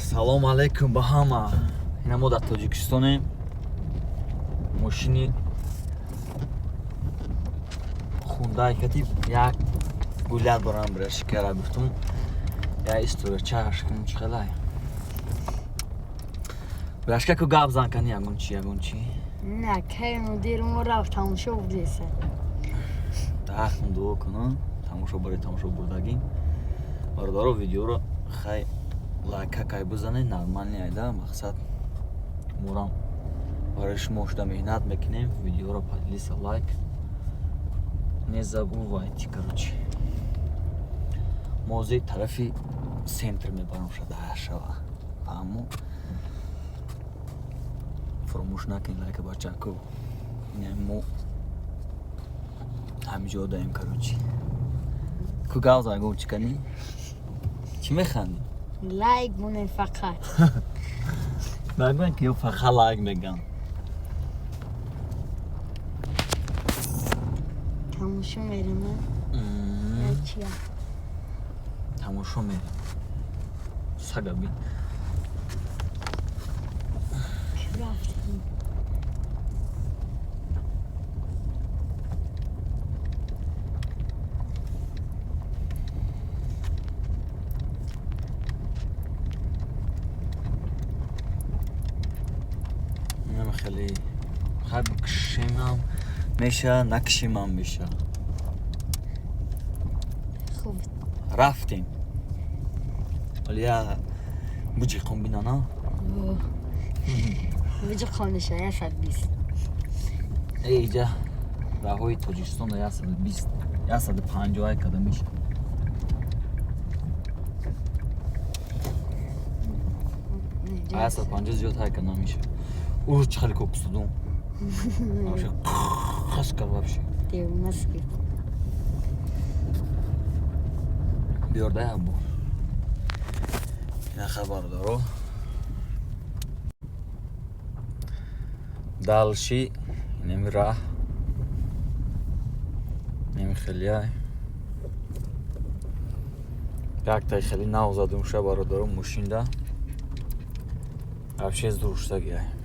Салом алейкум ба ҳама. Ина мо дар Тоҷикистонем. Мошини хундай кати як гулят борам бирашикара гуфтум. Я история чаш кун чӣ хелай. Бирашка ку гап зан кани ягон чи, ягон чи. Не, кай мудир мо рафт, тамошо будеса. Дахм дуо кунам. Тамошо барои тамошо бурдагӣ. Бародаро, видеоро хай лайка кай бизанед, нормальный айда, мақсад мурам барои шумо шуда меҳнат мекунем. Видеоро поделиться, лайк не забывайте. Короче, мози тарафи центр мебарам шуда шава, аммо фуромӯш накунед лайка, бачаку. Ина мо ҳамиҷо даем. Короче, ку гав зан, чӣ канӣ, чӣ механдӣ? Лайк монем фақат. Нагӯян ки ё фақат лайк меган. Тамошо мерем, а? Чия? Тамошо мерем. Сага бин. Рафтем. Инам хеле хай бикшемам меша, накшемам меша. Хуб. Рафтем. Ҳоли я буҷиқум бинана. Буҷи хониша 120. Э, иҷа раҳои Тоҷикистон 120, 150 ай када меша. 150 зиёд ҳай када намеша. Ур, чӣ хеле коксудум. Вообще хас кар вообще. Девонаски. Биёрда як бор. Ина хабар доро. Дальше инами раҳ. Инами хелияй. Яктай хеле нав задум ша, бародаро, мошинда. Вообще зур шудагиай.